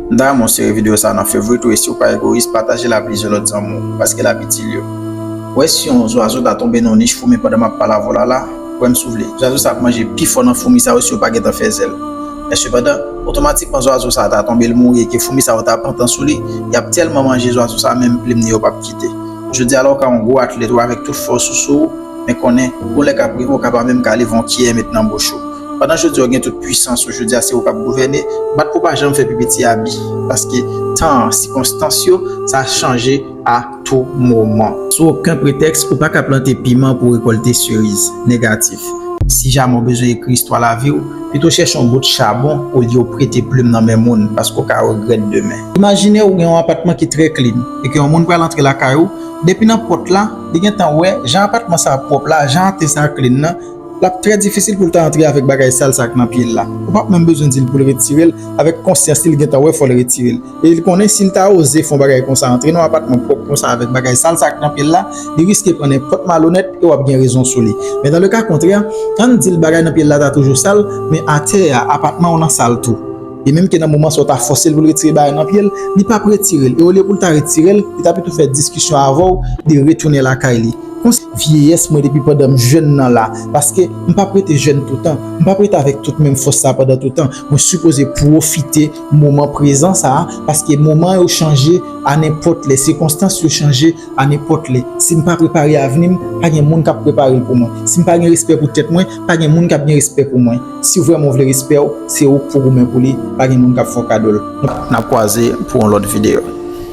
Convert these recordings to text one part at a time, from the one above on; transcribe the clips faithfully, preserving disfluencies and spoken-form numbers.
M ta renmen w sere videyo sa a nan favorite ou, e si w pa egoyis, pataje l a plizyè lòt zanmi w, paske l ap itil yo. Ou wè, si yon zwazo ta tonbe nan yon nich foumen pandan m ap pale avè w la la, kwè m si w vle, zwazo sa ap manje pi fò nan foumi sa yo si yo pa gentan fè zèl. Men sepandan, otomatikman zwazo sa ta tonbe, l mouri, e ke foumi sa yo ta pantan sou li, y ap tèlman manje zwazo sa, menm plim li yo p ap kite. Jodi a la, ou ka yon gwo atlèt, ou avèk tout fòs ou sou ou, men konnen, gon lè k ap rive, ou ka pa menm ka leve yon kiyè met nan bouch ou. Pandan jodi a, ou gen tout pwisans ou, jodi a, se ou k ap gouvène, bat pou w pa janm fè pi piti abi, paske tan an, sikonstans yo, sa chanje a tou moman. Sou okenn pretèks, ou pa ka plante piman pou w rekòlte seriz. Negatif. Si jamè w bezwen ekri istwa lavi w, pito chèche yon bout chabon olye w prete plim nan men moun, paske w ka regrèt demen. Imajine w gen yon apatman ki trè clean e ke yon moun pral antre lakay ou, depi nan pòt la, li gentan wè jan apatman sa a pwòp la, jan atè sa a clean nan, l ap trè difisil pou l ta antre avèk bagay sal sa k nan pye l la. Ou p ap menm bezwen di l pou l retire l, avèk konsyans li, li gentan wè fò l retire l. E li konnen si l ta oze fè yon bagay konsa, antre nan yon apatman pwòp konsa avèk bagay sal sa k nan pye l la, li riske pran nenpòt malonèt e w ap gen rezon sou li. Men dans le cas contraire, ann di l bagay nan pye l la ta toujou sal, men atè a, apatman w lan sal tou. E menm ke nan moman sa w ta fòse l pou l retire bagay nan pye l, li p ap retire l. E olye pou l ta retire l, li ta pito fè diskisyon avè w de retounen lakay li. Konsa, vyeyès mwen depi pandan m jèn nan la, paske m p ap rete jèn toutan, m p ap rete avèk tout menm fòs sa pandan toutan. Mwen sipoze pwofite moman prezan sa a, paske moman yo chanje a nenpòt lè, sikonstans yo chanje a nenpòt lè. Si m pa prepare avni m, pa gen moun k ap prepare l pou mwen. Si m pa gen respè pou tèt mwen, pa gen moun k ap gen respè pou mwen. Si vrèman w vle respè w, se ou k pou goumen pou li, pa gen moun k ap fè w kado l. N ap kwaze pou yon lòt videyo.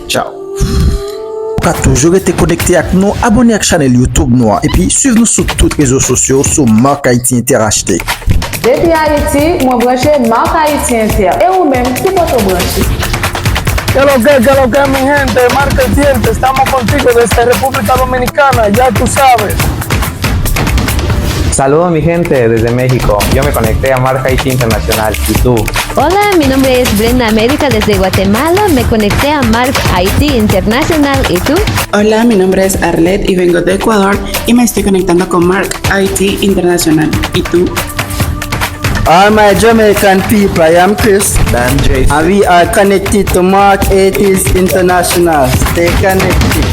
Tchaw. Ou ka toujou rete konekte ak nou, abòne ak chanèl YouTube nou an, epi swiv nou sou tout rezo sosyo sou Marc Haïti Inter H T. Depi Ayiti, mwen branche Marc Haïti Inter. E ou menm, ki kote w branche? Qué lo que, qué lo que, mi gente, Marc Haïti Inter, estamos contigo desde República Dominicana, ya tú sabes. Saludos mi gente desde México, yo me conecté a Marc Haïti Internacional, ¿y tú? Hola, mi nombre es Brenda América desde Guatemala, me conecté a Marc Haïti Internacional, ¿y tú? Hola, mi nombre es Arlette y vengo de Ecuador y me estoy conectando con Marc Haïti Internacional, ¿y tú? All my Jamaican people, I am Chris. I'm Jason. And we are connected to Marc Haïti International. Stay connected.